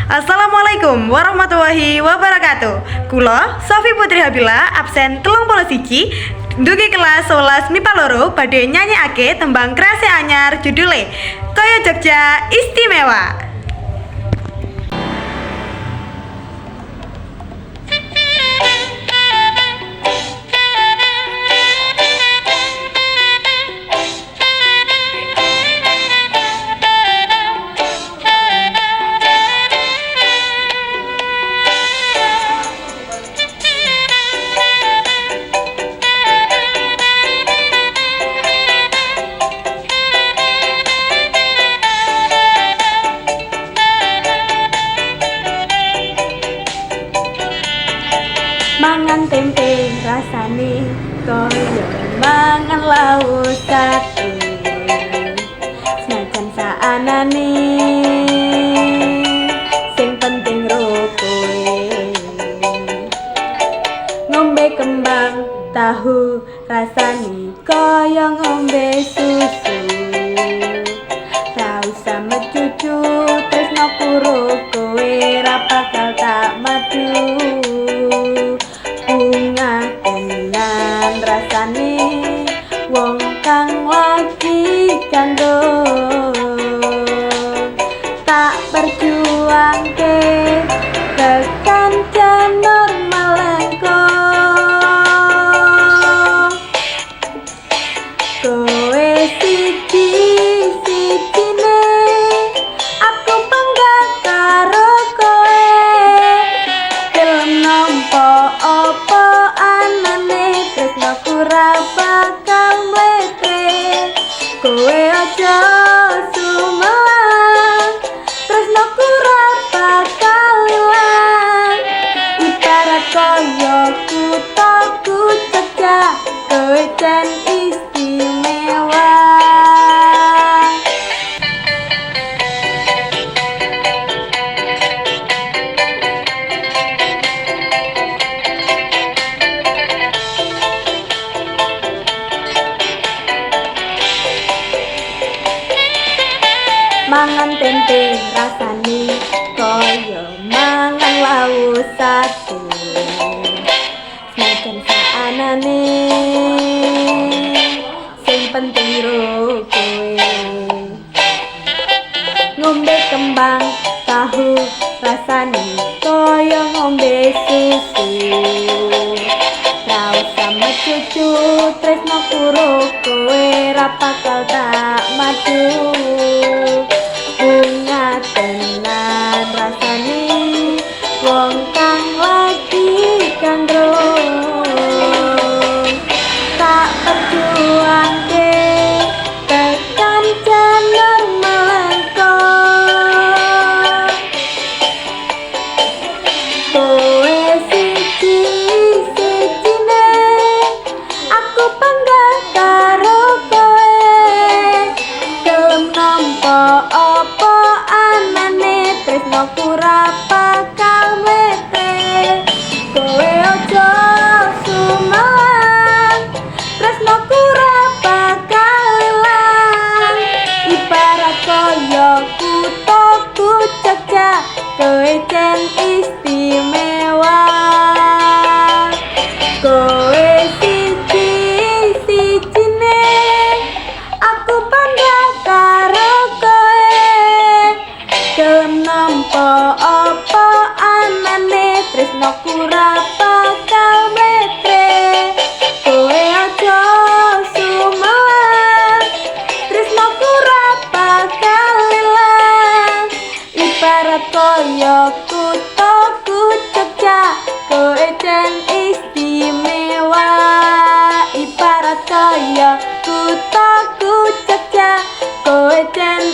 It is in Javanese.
Assalamualaikum warahmatullahi wabarakatuh. Kula Sofi Putri Habila absen 31 ndugi kelas 11 MIPA 2 badhe nyanyekake tembang kreasi anyar judule Kaya Jogja Istimewa. Mangan tempe rasane kaya mangan lauk sate, senajan saanane sing penting ro kowe. Ngombe kembang tahu rasane kaya ngombe susu, ra usah mecucu tresno kuro kowe ra bakal tak madu. Bunga tenan rasane wong kang lagi gandrung, tak perjuangke tekan janur melengkung. Kowe siji sijine aku bangga karo kowe, gelem nampa apa anane tresnaku ra bakal mletre. Kowe aja sumelang tresnaku ra bakal ilang, ibarat kaya kuthaku Jogja kowe jan istimewa. Mangan tempe rasane kaya mangan lauk sate, senajan saanane sing penting ro kowe. Ngombe kembang tahu rasane kaya ngombe susu, ra usah mecucu tresno kuro kowe ra bakal tak madu. Bunga tenan rasane wong kang lagi gandrung, tak perjuangke tekan janur melengkung. Kowe siji sijine aku bangga karo kowe, gelem nampa apa anane tresnaku ra bakal mletre. Kowe aja sumelang tresnaku ra bakal ilang, ibarat kaya kuthaku Jogja kowe jan istimewa. Kowe siji sijine aku bangga karo kowe, gelem nampa apa anane tresnaku ra bakal mletre. Kowe aja sumelang tresnaku ra bakal ilang, ibarat kaya kuthaku Jogja kowe jan istimewa. Ibarat kaya kuthaku Jogja kowe jan